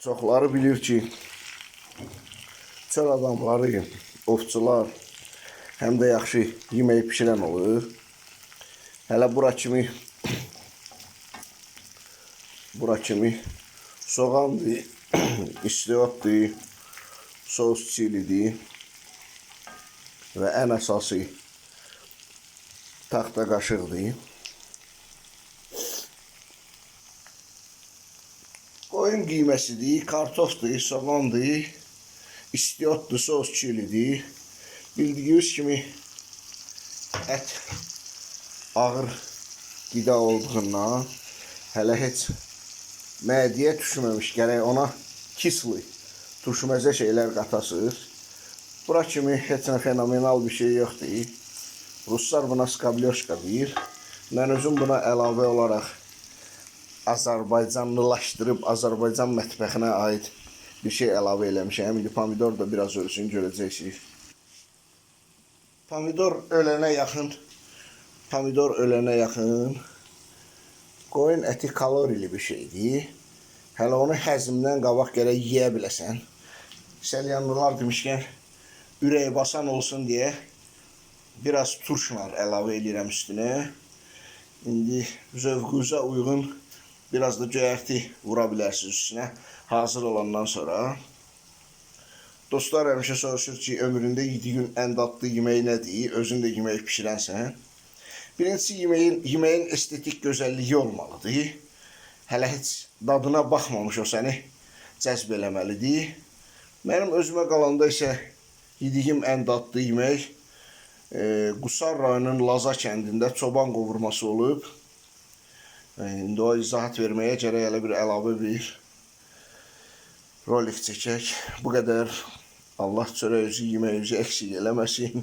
Çoxları bilir ki, çöl adamları, ovçular həm də yaxşı yemək pişirən olur. Hələ bura kimi soğandır, istiotdur, sos çilidir və ən əsası taxta qaşıqdır. Qoyun qiyməsidir, kartofdur, soğandır, istiotdur, sos çilidir. Bildiyiniz kimi ət ağır qida olduğundan hələ heç mədəyə düşməmiş, gərək ona kisli, turşuməzə şeylər qatasınız. Bura kimi heç nə fenomenal bir şey yoxdur. Ruslar buna skablyoşka deyir. Mən özüm buna əlavə olaraq Azərbaycanlılaşdırıb Azərbaycan mətbəxinə aid bir şey əlavə eləmişəm. İndi pomidor da biraz ölsün, görəcəksiniz. Pomidor ölənə yaxın, pomidor ölənə yaxın qoyun əti kalorili bir şeydir. Hələ onu həzmdən qabaq gərək yeyə biləsən. Səlyanlılar demişkən, ürək basan olsun deyə biraz turşlar əlavə eləyirəm üstünə. İndi zövqünüzə uyğun biraz da göyərti vura bilərsiniz üstünə hazır olandan sonra. Dostlar həmişə soruşur ki, ömründə yediyin ən dadlı yemək nədir? Özün də yemək pişirənsən. Birincisi yeməyin estetik gözəlliyi olmalıdır. Hələ heç dadına baxmamış o səni cəzb eləməlidir. Mənim özümə qalanda isə yediyim ən dadlı yemək Qusar rayonunun Laza kəndində çoban qovurması olub. İndi o izahat verməyə gərək elə bir əlavə bir rolik çəkək. Bu qədər. Allah çörəyinizi, yeməyinizi əksik eləməsin.